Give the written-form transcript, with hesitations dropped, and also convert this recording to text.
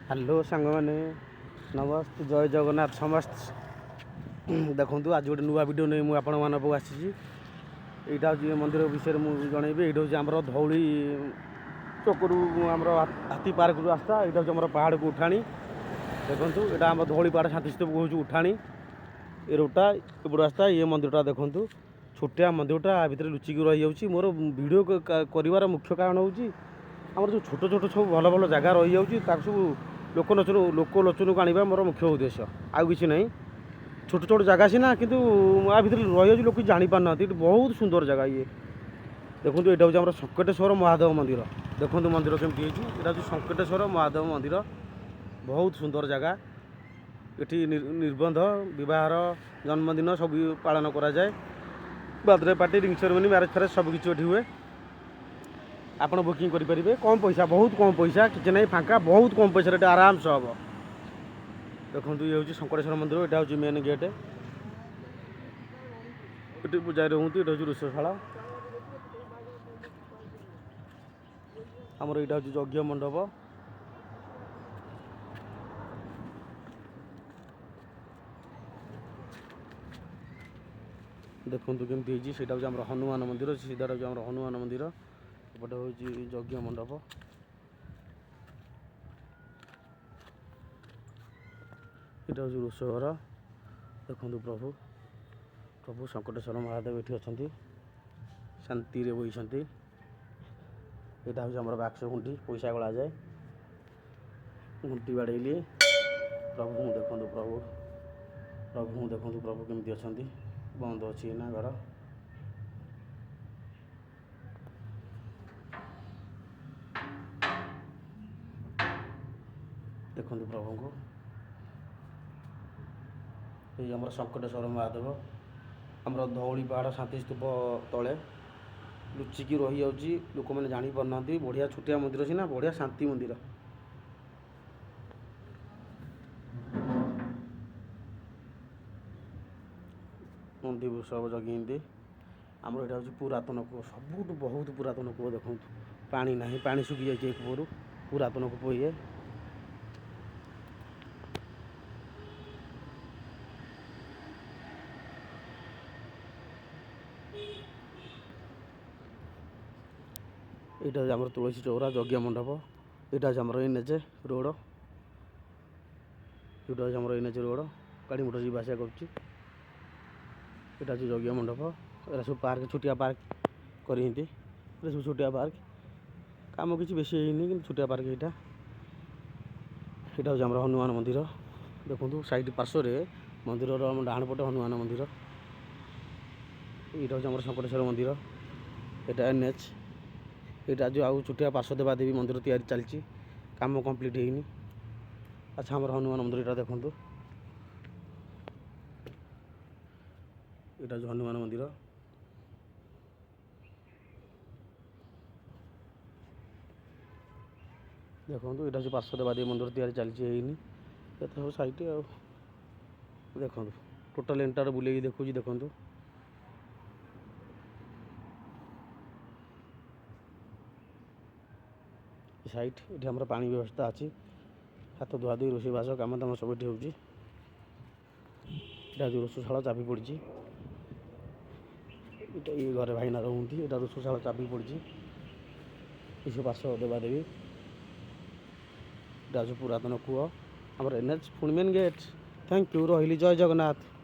Hello ସାଙ୍ଗମାନେ, ନମସ୍ତେ, ଜୟ ଜଗନ୍ନାଥ ସମସ୍ତ। ଦେଖନ୍ତୁ, ଆଜି ଗୋଟେ ନୂଆ ଭିଡ଼ିଓ ନେଇ ମୁଁ ଆପଣମାନଙ୍କ ପାଖକୁ ଆସିଛି। ଏଇଟା ହେଉଛି ଏ ମନ୍ଦିର ବିଷୟରେ ମୁଁ ଜଣେଇବି। ଏଇଟା ହେଉଛି ଆମର ଧଉଳି ଚକରୁ, ଆମର ହାତୀ ପାର୍କରୁ ରାସ୍ତା। ଏଇଟା ହେଉଛି ଆମର ପାହାଡ଼କୁ ଉଠାଣି। ଦେଖନ୍ତୁ, ଏଇଟା ଆମ ଧଉଳି ପାହାଡ଼ ଶାନ୍ତିସ୍ତୂପକୁ ହେଉଛି ଉଠାଣି। ଏ ରୋଡ଼ଟା ଏପଟ ରାସ୍ତା। ଇଏ ମନ୍ଦିରଟା ଦେଖନ୍ତୁ, ଛୋଟିଆ ମନ୍ଦିରଟା ଆ ଭିତରେ ଲୁଚିକି ରହିଯାଉଛି। ମୋର ଭିଡ଼ିଓ କରିବାର ମୁଖ୍ୟ କାରଣ ହେଉଛି, ଆମର ଯେଉଁ ଛୋଟ ଛୋଟ ସବୁ ଭଲ ଭଲ ଜାଗା ରହିଯାଉଛି, ତାକୁ ସବୁ ଲୋକଲୋଚନକୁ ଆଣିବା ମୋର ମୁଖ୍ୟ ଉଦ୍ଦେଶ୍ୟ, ଆଉ କିଛି ନାହିଁ। ଛୋଟ ଛୋଟ ଜାଗା ସିନା, କିନ୍ତୁ ଆ ଭିତରେ ରହିଯାଉଛି, ଲୋକ ଜାଣିପାରୁନାହାନ୍ତି। ଏଠି ବହୁତ ସୁନ୍ଦର ଜାଗା ଇଏ। ଦେଖନ୍ତୁ, ଏଇଟା ହେଉଛି ଆମର ସଙ୍କଟେଶ୍ୱର ମହାଦେବ ମନ୍ଦିର। ଦେଖନ୍ତୁ ମନ୍ଦିର କେମିତି ହେଇଛି। ଏଇଟା ହେଉଛି ସଙ୍କଟେଶ୍ୱର ମହାଦେବ ମନ୍ଦିର। ବହୁତ ସୁନ୍ଦର ଜାଗା। ଏଠି ନିର୍ବନ୍ଧ, ବିବାହର, ଜନ୍ମଦିନ ସବୁ ପାଳନ କରାଯାଏ। Birthday party, ring ceremony, marriage ଫ୍ୟାରେଜ୍ ସବୁ କିଛି ଏଠି ହୁଏ। ଆପଣ ବୁକିଂ କରିପାରିବେ। କମ୍ ପଇସା, ବହୁତ କମ୍ ପଇସା, କିଛି ନାହିଁ, ଫାଙ୍କା। ବହୁତ କମ୍ ପଇସାରେ ଏଠି ଆରାମସେ ହେବ। ଦେଖନ୍ତୁ, ଇଏ ହେଉଛି ଶଙ୍କରେଶ୍ୱର ମନ୍ଦିର। ଏଇଟା ହେଉଛି ମେନ୍ ଗେଟ୍। ଏଠି ପୂଜାରୀ ରୁହନ୍ତି। ଏଇଟା ହେଉଛି ରୋଷଶାଳା ଆମର। ଏଇଟା ହେଉଛି ଯଜ୍ଞ ମଣ୍ଡପ। ଦେଖନ୍ତୁ କେମିତି ହେଇଛି। ସେଇଟା ହେଉଛି ଆମର ହନୁମାନ ମନ୍ଦିର। ସିଧାଟା ହେଉଛି ଆମର ହନୁମାନ ମନ୍ଦିର। ଏପଟେ ହେଉଛି ଯଜ୍ଞ ମଣ୍ଡପ। ଏଇଟା ହେଉଛି ରୋଷ ଘର। ଦେଖନ୍ତୁ, ପ୍ରଭୁ ସଙ୍କଟେଶ୍ୱର ମହାଦେବ ଏଠି ଅଛନ୍ତି, ଶାନ୍ତିରେ ବଇଛନ୍ତି। ଏଇଟା ହେଉଛି ଆମର ବାକ୍ସ ହୁଣ୍ଡି, ପଇସା ଗଳାଯାଏ। ଘଣ୍ଟି ବାଡ଼େଇଲି। ପ୍ରଭୁଙ୍କୁ ଦେଖନ୍ତୁ, ପ୍ରଭୁଙ୍କୁ ଦେଖନ୍ତୁ, ପ୍ରଭୁ କେମିତି ଅଛନ୍ତି। ବନ୍ଦ ଅଛି ଏଇନା ଘର। ଦେଖନ୍ତୁ ପ୍ରଭୁଙ୍କୁ। ଏଇ ଆମର ସଙ୍କଟେଶ୍ୱର ମହାଦେବ, ଆମର ଧଉଳି ପାହାଡ଼ ଶାନ୍ତିସ୍ତୂପ ତଳେ ଲୁଚିକି ରହିଯାଉଛି, ଲୋକମାନେ ଜାଣିପାରୁନାହାନ୍ତି। ବଢ଼ିଆ ଛୋଟିଆ ମନ୍ଦିର ସିନା, ବଢ଼ିଆ ଶାନ୍ତି ମନ୍ଦିର। ନନ୍ଦୀ ବୃଷଭ ଜଗିନ୍ତି। ଆମର ଏଇଟା ହେଉଛି ପୁରାତନ କୂଅ, ସବୁଠୁ ବହୁତ ପୁରାତନ କୂଅ। ଦେଖନ୍ତୁ, ପାଣି ନାହିଁ, ପାଣି ଶୁଖି ଯାଇଛି ଏ କୂଅରୁ। ପୁରାତନ କୂପ ଇଏ। ଏଇଟା ହେଉଛି ଆମର ତୁଳସୀ ଚଉରା, ଯଜ୍ଞ ମଣ୍ଡପ। ଏଇଟା ହେଉଛି ଆମର ଏନ୍ଏଚ୍ ରୋଡ଼। ଏଇଟା ହେଉଛି ଆମର ଏନ୍ଏଚ୍ ରୋଡ଼। ଗାଡ଼ି ମଟର ଯିବା ଆସିବା କରୁଛି। ଏଇଟା ହେଉଛି ଯଜ୍ଞ ମଣ୍ଡପ। ଏରା ସବୁ ପାର୍କ, ଛୋଟିଆ ପାର୍କ କରିଛନ୍ତି। ଏରା ସବୁ ଛୋଟିଆ ପାର୍କ, କାମ କିଛି ବେଶୀ ହେଇନି, କିନ୍ତୁ ଛୋଟିଆ ପାର୍କ ଏଇଟା। ଏଇଟା ହେଉଛି ଆମର ହନୁମାନ ମନ୍ଦିର। ଦେଖନ୍ତୁ, ସାଇଡ଼ ପାର୍ଶ୍ୱରେ ମନ୍ଦିରର ଆମ ଡାହାଣ ପଟେ ହନୁମାନ ମନ୍ଦିର। ଏଇଟା ହେଉଛି ଆମର ଶଙ୍କରେଶ୍ୱର ମନ୍ଦିର। ଏଇଟା ଏନ୍ଏଚ୍। ଏଇଟା ଯେଉଁ ଆଉ ଛୋଟିଆ ପାର୍ଶ୍ୱ ଦେବାଦେବୀ ମନ୍ଦିର ତିଆରି ଚାଲିଛି, କାମ କମ୍ପ୍ଲିଟ୍ ହେଇନି। ଆଚ୍ଛା, ଆମର ହନୁମାନ ମନ୍ଦିର ଏଇଟା। ଦେଖନ୍ତୁ, ଏଇଟା ହେଉଛି ହନୁମାନ ମନ୍ଦିର। ଦେଖନ୍ତୁ, ଏଇଟା ହେଉଛି ପାର୍ଶ୍ୱ ଦେବାଦେବୀ ମନ୍ଦିର, ତିଆରି ଚାଲିଛି, ହେଇନି। ଏତେ ସବୁ ସାଇଟ୍। ଆଉ ଦେଖନ୍ତୁ, ଟୋଟାଲ୍ ଏଣ୍ଟାୟାର ବୁଲେଇକି ଦେଖୁଛି। ଦେଖନ୍ତୁ, ସାଇଟ୍ ଏଠି ଆମର ପାଣି ବ୍ୟବସ୍ଥା ଅଛି। ହାତ ଧୁଆ ଧୁଇ, ରୋଷେଇବାସ, କାମ ଦାମ ସବୁ ଏଠି ହେଉଛି। ଏଇଟା ହେଉଛି ରୋଷଶାଳା, ଚାବି ପଡ଼ିଛି। ଏଇଟା ଇଏ ଘରେ ଭାଇନା ରୁହନ୍ତି। ଏଇଟା ରୋଷଶାଳା, ଚାବି ପଡ଼ିଛି। ଏସବୁ ପାର୍ଶ୍ୱ ଦେବାଦେବୀ। ଏଇଟା ହେଉଛି ପୁରାତନ କୂଅ, ଆମର ଏନ୍ଏଚ୍, ପୁଣି ମେନ୍ ଗେଟ୍। Thank you, ରହିଲି, ଜୟ ଜଗନ୍ନାଥ।